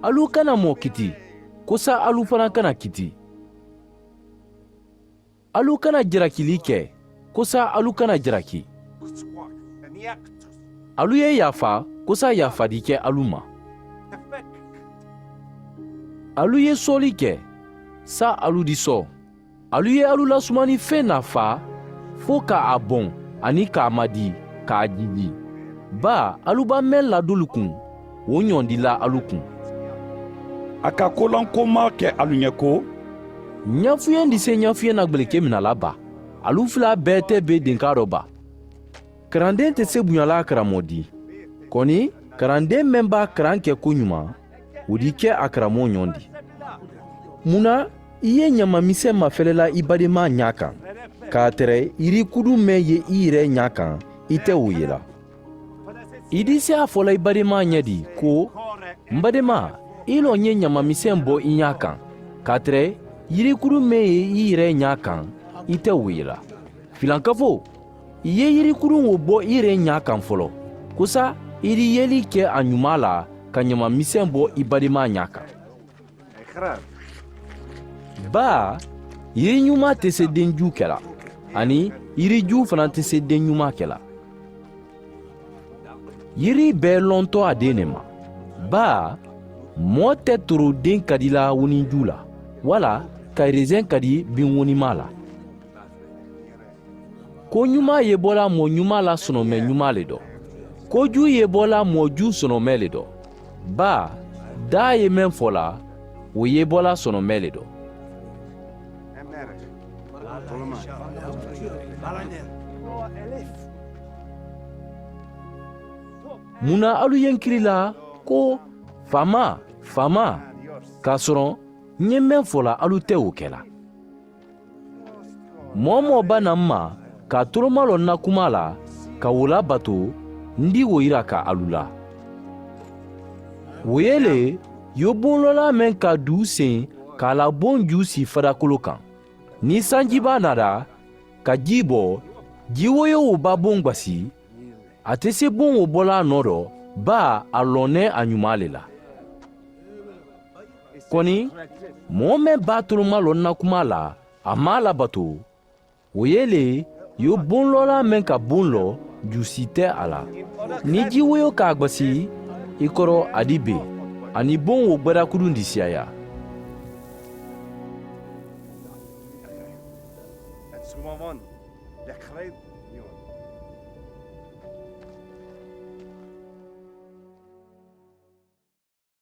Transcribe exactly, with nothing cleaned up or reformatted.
Alu kana moo kiti, kosa alu fanaŋ kana kiti. Alu kana jarakili ke, kosa alu kana jaraki. Alu ye yaafa, kosa yaafadi ke alu ma. Alu ye sooli ke, sa alu di soo. Alu ye alu lasumani feŋ nafaa, fo ka a boŋ, aniŋ ka a madii, ka a jiiji. Baa alu ba meŋ la doolu kuŋ, wo ñondi la alu kuŋ. A ka kolankomaa ke alu ñe ko, ñafuyeŋ di se ñafuyeŋ na gbeleke mina la baa? Alu fula bee te be denkaa do baa? Karandeŋ te se buña la a karamoo di. Koni karandeŋ meŋ be a karaŋ ke ko ñumaa, wo di ke a karamoo ñoŋ di. Muŋ na i ye ñamamiseŋ mafelela i bademaa ñaa kaŋ, ka a tere yirikuduŋ meŋ ye i yere ñaa kaŋ, i te wo ye la? I di si a fo la i bademaa ñe di ko, m bademaa, i loŋ ye ñamamiseŋ bo i ñaa kaŋ, ka a tere yirikuduŋ meŋ ye i yere ñaa kaŋ, i te wo ye la? Filankafoo, i ye yirikuduŋ wo bo i yere ñaa kaŋ folo, kosa i di yeli ke a ñumaa la ka ñamamiseŋ bo i bademaa ñaa kaŋ. Baa yiri ñumaa te se deŋ juu ke la, aniŋ yiri juu fanaa te se deŋ ñumaa ke la. Yiri bee lonto a deŋ ne ma. Baa moo te torodeŋ kadi la woniŋ juu la, walla ka reseŋ kadi biŋ wonimaa la. Ko ñumaa ye bo la moo ñumaa la sonomee ñumaa le do. Ko juu ye bo la moo juu sonomee le do. Baa daa ye meŋ fo la, wo ye bo la sonomee le do. Muŋ na alu ye n kili la ko, faamaa, faamaa, k'a sɔrɔ n ye meŋ fo la alu te wo ke la? Moo-wo-moo be na m ma ka a tolomaloo n na kumaa la, ka wo labato, n di wo yiri a ka alu la. Wo ye le, yoboŋ loolaa meŋ ka duu seŋ ka a la boŋ juu sii fadakoloo kaŋ. Niŋ sanjibaa naata ka jii bo, jii woyoo wo be a boŋ gbasi, a te si boŋ wo bo la a noo do, baa a loŋ ne a ñumaa le la. Koni moo meŋ be a tolomaloo n na kumaa la, a maŋ a labato. Wo ye le, yoboŋ loolaa meŋ ka boŋ loo, juu sii te a la. Niŋ jii woyoo ka a gbasi, i koro a di bee, a niŋ boŋ wo gbadakuduŋ di siyaayaa.